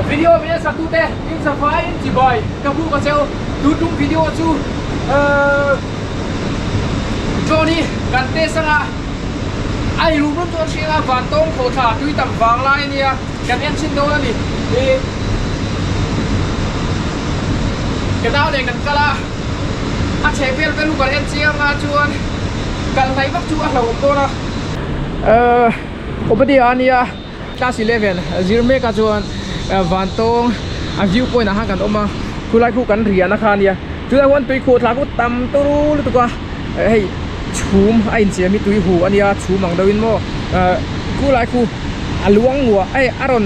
Video min en sak tute in safai in chibai ka hmuh ka cheu tu tum video chu Johnny kan test anga a in rum rum chu an hria anga van tawng khawh thla tui tam vang lai ania kan en chhin dawn ani ih ka nau nen kan kal a a chheh vel vel kan en chiang a chuan kal hnaih vak chu a hlauhawm dawn a Obadiah ania. Class 11 zir mek ah chuan vantawng a view point ah khan kan awm a khulai khu kan riahna kha ania chulai huan tui khuh thla khu tam turu lutuk a hei chhum a insiam hi tui hu ania chhum ang deuhin maw khulai khu a luang nguah hei a rawn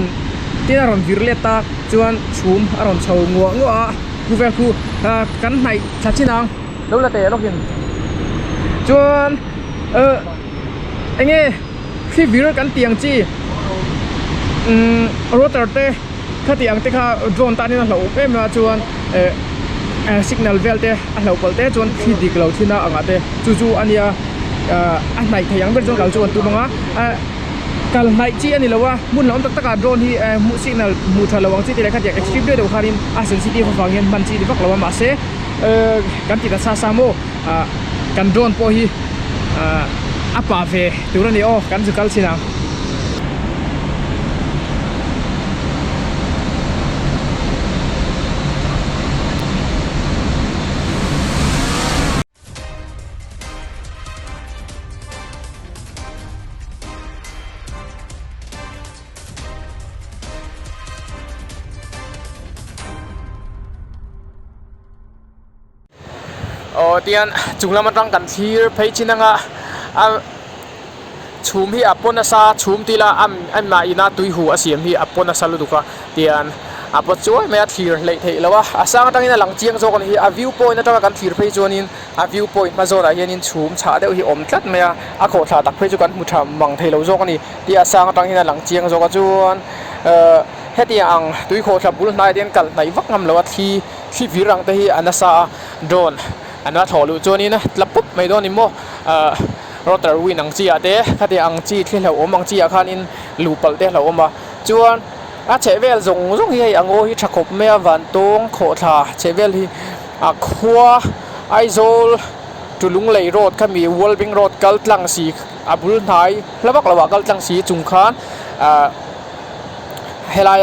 tin a rawn vir let a chuan chhum a rawn chho nguah nguah a khu vel khu kan hnaih thla chin ang lo la teh lawkin chuan eng nge. Thli vir kan tih ang chi umm rotor te khati ang te kha drone tan hian a hlauh em em a chuan eh signal vel te a hlauh palh te chuan thli dik lo thin a angah te chu chu a nia ah a hnaih thei ang ber chuan kal chu an tum ang a ah kal hnaih chi a ni lo a hmun hlauhawm tak tak ah drone hi eh hmuh signal hmuh tha lo ang chi te leh khatiang extreme deuh deuh khanin a sensitive avang hian hman chi a ni vak lo a mahse eh kan ti ta sa sa maw ah kan drone pawh hi ah a pah ve tur a ni aw kan zu kal chin ang. Aw tian chung lam atang kan thlir phei chin anga a chhum hi a paw nasa chhum tih ila a amah ina tui huh a siam hi a paw nasa lutuk a tian a paw chuai mai a thlir hleih theih loh a a sang atangin a lang chiang zawk a ni hi a view point atanga kan thlir phei chuanin a view point hma zawnah hianin chhum chhah deuh hi a awm tlat mai a a khawhthla tak phei chu kan hmu tha mang thei lo zawk a ni tih a sang atang hian a lang chiang zawk a chuan ehh hetiang ang tui khawhthla bul hnaiah te hian kal hnaih vak ngam lo a thli. Thli vir ang te hi a nasa a, drone an la thlawh luh chuanin tla pup mai dawn ni maw ahh rotor wind ang chi ah te khatiang ang chi thli hlauhawm ang chi ah khanin luh palh te a hlauhawm a chuan a chheh vel zawng zawng hi hei a ngaw hi tha khawp mai a vantawng khawhthla chheh vel hi a khua Aizawl to Lunglei road khami World Bank road kal tlang si a bul hnai hla vak lo ah kal tlang si chung khan ahh. Helai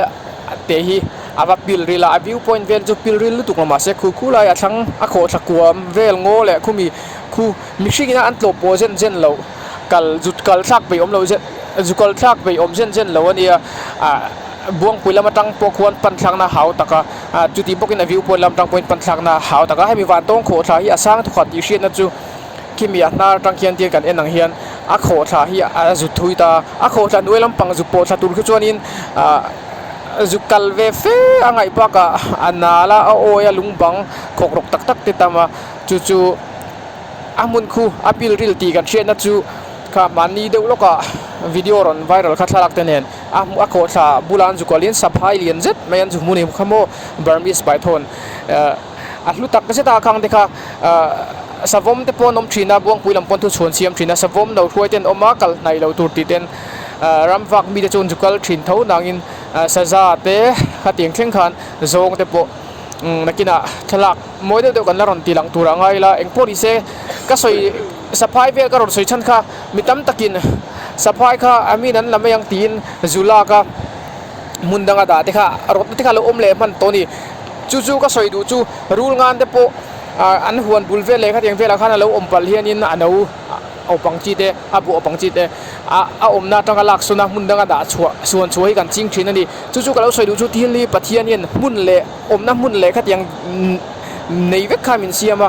te hi a va pil ril a a view point vel chu pil ril lutuk lo mahse khu khu lai a thlang a khawhthla kuam vel ngaw leh khumi khu mihring ina an tlawh pawh zen zen loh kal zut kal thlak peih awm loh zen zu kal thlak peih awm zen zen lo ania ah buangpui lam atang pawh khuan pan thlakna hau tak a ah chuti bawkin a view point lam atang pawhin pan thlakna hau tak a hemi van tawng khawhthla hi a sang thawkhat tih hriatna chu. Khimi a hnar atang khian tir kan en ang hian a khawhthla hi a zut thui ta a khawhthla hnuai lampang zuk pawh thla tur khi chuanin ah zuk kal ve fe a ngaih bakah a nal a a awi a lung bang khawk rawk tak tak te tam a chu chu a hmun khu a pil ril tih kan hriatna chu kha mahni deuh lawkah video rawn viral kha thlalak te nen a a khawhthla bulah an zu kualin saphai lian zet mai an zu hmu ni kha maw Burmese python ah. A hlu tak zet a khang te kha ahh savawm te pawh an awm thin a buangpui lam pawn thu chhuan siam thin a savawm lo hruai te an awm a kal hnaih lo tur tih ten ahh ram vak mite chu an zu kal thin tho nangin ahh saza te khatiang thleng khan zawng te pawh umm nakinah thlalak mawi deuh deuh kan la rawn ti lang tur a ngai la engpawh ni se ka sawi saphai vel ka rawn sawi chhan kha mi tam takin saphai kha a min an la mai ang tiin zu lak a. Hmun danga dah te kha rawtna te kha a lo awm leh hman tawh a ni. Chu chu ka sawi duh chu rul ngan te pawh ah an huan bul vel leh khatiang velah khan a lo awm palh hianin a no awp ang chi te a buh awp ang chi te ah a awmna atanga lak sawn a hmun danga dah chhuah suan chhuah hi kan ching thin a ni. Chu chu ka lo sawi duh chu thil hi Pathian hian hmun leh awmna hmun leh khatiang nei vek kha min siam a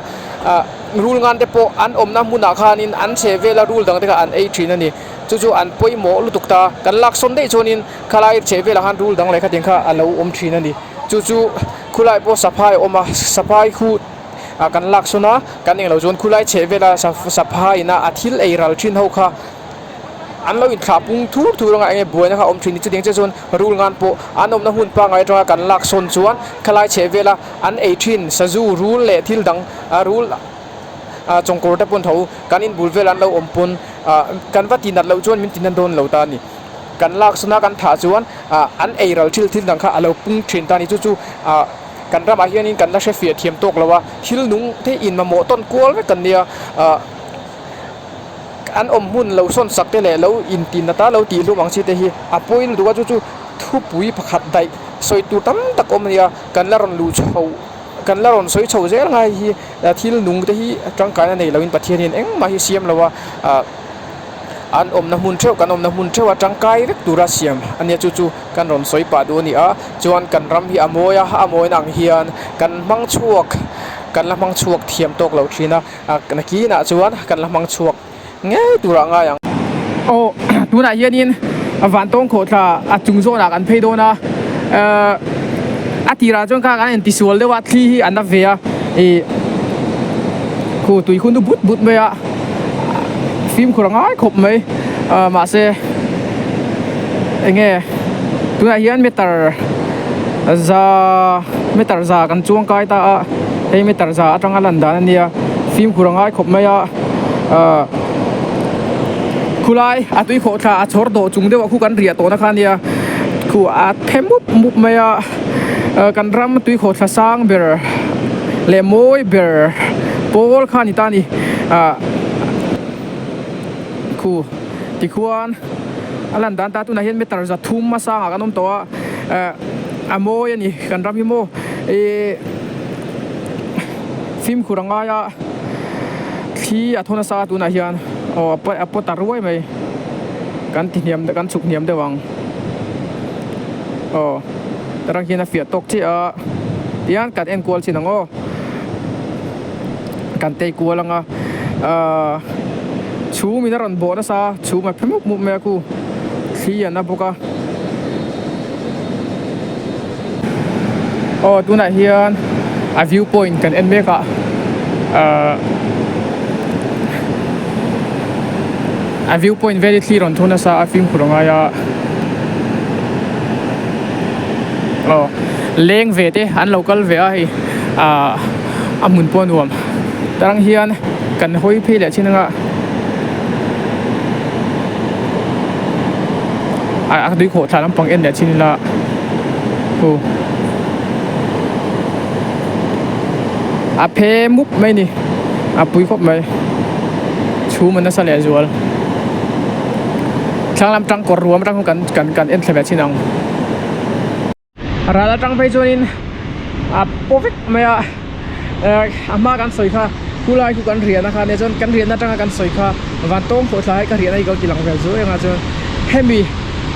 ah rul ngan te pawh an awmna hmunah khanin an chhe vela rul dang te kha an ei thin a ni. Chu chu an pawimawh lutuk ta kan lak sawn daih chuanin khalai chheh velah khan rul dang leh khatiang kha a lo awm thin a ni. Chu chu khulai pawh saphai a awm a saphai khu ah kan lak sawn a kan englo chuan khulai chheh vela saphai ina a thil ei ral thin ho kha an lo inthlah pung thur thur anga enge buaina kha a awm thin a ni. Chutiang chiah chuan rul ngan pawh an awmna hmun pangngai atanga kan lak sawn chuan khalai chheh vela an ei thin sazu rul leh thil dang ah rul. ah chawngkawr te pawn tho kan inbul vel an lo awm pawn ah kan va tinat loh chuan min tinat dawn lo ta a ni. Kan laksawn a kan thah chuan ah an ei ral thil thil dang kha a lo pung thin ta a ni. Chu chu ah kan ramah hianin kan la hre fiah thiam tawk lo a, thil nung te in mamawh tawn kual vek kan nia. Ah an awm hmun lo sawn sak te leh lo intin ata lo tih hlum ang chi te hi a pawi lutuk a, chu chu thupui pakhat daih sawi tur tam tak awm a ni a, kan la rawn luh chho kan la rawn sawi chho zel ngai hi thil nung te hi tangkaina nei loin Pathian hian engmah hi siam lo a ah an awmna hmun theuh kan awmna hmun theuh a tangkai vek tura siam a nia chu chu kan rawn sawi pah duh a ni a chuan kan ram hi a mawi a a mawina ang hian kan hmang chhuak kan la hmang chhuak thiam tawk lo thin a nakinah chuan kan la hmang chhuak ngei turah ngai ang. Aw tunah hianin vantawng khawhthla a chung zawnah kan phei dawn a ehh a tirah chuan kha kan intisual deuh a thli hi a na ve a ih khu tui khu nu but but mai a fimkhur a ngai khawp mai ah mahse eng nge tunah hian meter za meter za kan chuang kai ta a hei meter za atanga lan dan a nia fimkhur a ngai khawp mai a ah khulai a tui khawh thla a chhawr dawh chung deuh ah khu kan riah tawhna kha a nia khu a phe mup mup mai a ah kan ram tui khawh thla sang ber leh mawi ber pawl kha a ni ta a ni ah khu tikhuan a lan dan ta tunah hian meter za thum a sangah kan awm tawh a ah a mawi a ni kan ram hi maw ihh fimkhur a ngai a thli a thaw nasa a tunah hian aw a a paw ta ruai mai kan ti hniam kan chhuk hniam deuh ang aw tarang hian a fiah tawk chiah a tihian kan en kual chin ang aw kan tei kual ang a ahh chhum in a rawn bawh nasa a chhum a phe mup mup mai a khu thli a na bawk a. Aw tunah hian a view point kan en mek a ahh a view point vel hi thli rawn thaw nasa a fimkhur a ngai a aw leng ve te an lo kal ve a hei ahh a hmun pawh a nuam tarang hian kan hawi phei leh chin anga. A tui khawh thla lampang en leh chin ila aw a phe mup mai a ni a pui khawp mai chhum a nasa leh zual thlang lam tang kawr ruam atang kan kan kan en thla ve chin ang. Ral atang phei chuanin a paw vek mai a eh a hma kan sawi kha khulai khu kan riahna kha ania chuan kan riahna atanga kan sawi kha vantawng khawhthla hi ka riahna hi ka lo ti lang vel zuai ang a chuan hemi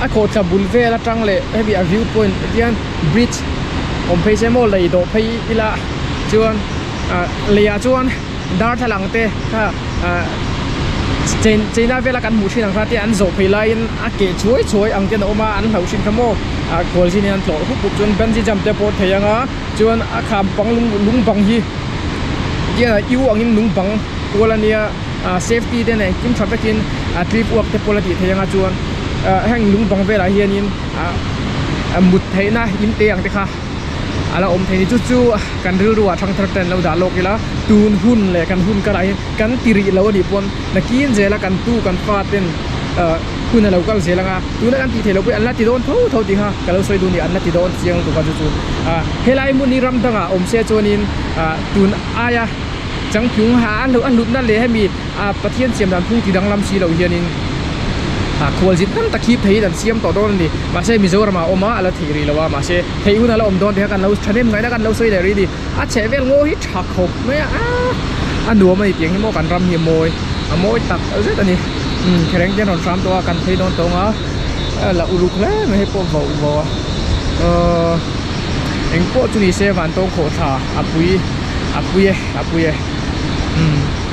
a khawhthla bul vel atang leh hemi a view point tian bridge awm phei se maw lei dawh phei ila chuan ah leiah chuan darthlalang te kha ah chen cheina vela kan hmuh thin ang kha te an zawh phei laiin a keh chuai chuai ang ten a awm a an hlauh thin kha maw ah khual zin in an tlawh hup hup chuan bungee jump te pawh thei ang a chuan a kham pang lung lung bang hi tiang ah u angin lung bang kual a nia ah safety te nen engkim tha vekin ah trip work te pawh la tih theih ang a chuan ah heng lung bang velah hianin ah mut theihna in te ang te kha. A la awm thei ni chu chu kan rilru ah thangthar te an lo dah lawk ila tun hun leh kan hun karah hian kan ti rih lo a nih pawn nakin zela kan tu kan fa ten ah hun a lo kal zel anga tuna kan tih theih loh pawh hi an la ti dawn tho tho tih kha ka lo sawi duh a ni an la ti dawn chiang lutuk a chu chu ah helai hmun hi ram dangah awm se chuanin ah tun aia changtlung a a hlutna leh hemi ah Pathian siam dan phung ti danglam si lo hianin ah khualzin tam tak hi pheiin an siam tawh dawn a ni mahse Mizoram ah a awm a a la theih rih lo a mahse theih hun a la awm dawn tih kha kan lo thahnem ngaihna kan lo sawi leh rih a ni a chheh vel ngaw hi tha khawp mai a aaa a nuam a ni tiang hi maw kan ram hi a mawi a mawi tak zet a ni umm thereng te an rawn hram tawh a kan phei dawn tawng a a la uluk hle mai hei pawh vauh vauh a ahh engpawh chu ni se vantawng khawhthla a pui a pui e a pui e umm.